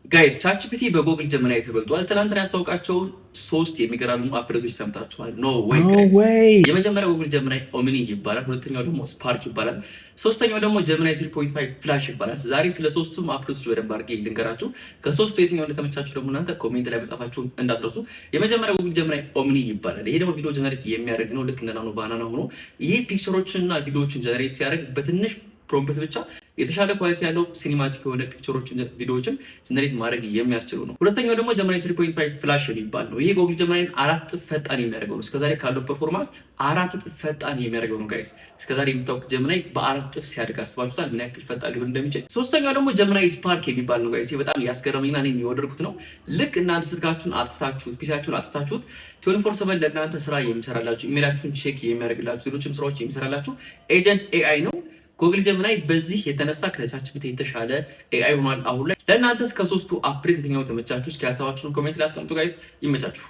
Guys፣ ChatGPT በ Google Gemini ተበልጧል። ትናንትና ያስታወቃቸውን ሶስት የሚገራርሙ update ኦች ሰምታችኋል። No way guys። የመጀመሪያው Google Gemini Omni ይባላል። ሁለተኛው ደግሞ Spark ይባላል። ሶስተኛው ደግሞ Gemini 3.5 Flash ይባላል። ዛሬ ስለ ሶስቱም update ኦች በደንብ አድርጌ ልንገራችሁ። ከሶስቱ የትኛው እንደተመቻችሁ ደግሞ እናንተ comment ላይ መጻፋችሁን እንዳትረሱ። የመጀመሪያው Google Gemini Omni ይባላል። ይሄ ደግሞ ቪዲዮ generate የሚያደርግ ነው። ልክ እንደ Nano Banana ሆኖ ይሄ picture ኦችንና ቪዲዮዎችን generate ሲያደርግ በትንሽ prompt ብቻ የተሻለ quality ያለው cinematic የሆነ picture ኦችን፣ ቪዲዮዎችን generate ማድረግ የሚያስችሉ ነው። ሁለተኛው ደግሞ Gemini 3.5 Flash የሚባል ነው። ይሄ Google Gemini ን 4 እጥፍ ፈጣን የሚያደርገው ነው። እስከዛሬ ካለው performance 4 እጥፍ ፈጣን የሚያደርገው ነው። Guys፣ እስከዛሬ የምታውቁት Gemini በ4 እጥፍ ሲያድግ አስባችሁታል ምን ያክል ፈጣን ሊሆን እንደሚችል? ሶስተኛው ደግሞ Gemini Spark የሚባል ነው። Guys፣ በጣም ያስገረመኝና እኔ የወደድኩት ነው። ልክ እናንተ ስልካችሁን አጥፍታችሁት፣ PC ያችሁን አጥፍታችሁት 24/7 ለእናንተ ስራ የሚሰራላችሁ፣ ኢሜላችሁን check የሚያደርግላችሁ፣ ሌሎችም ስራዎች የሚሰራላችሁ agent AI ነው። Google Gemini በዚህ የተነሳ ከ ChatGPT የተሻለ AI ሆኗል አሁን ላይ። ለእናንተስ ከሶስቱ update የትኛው ተመቻችሁ? እስኪ ሀሳባችሁን comment ላይ አስቀምጡ guys። ይመቻችሁ።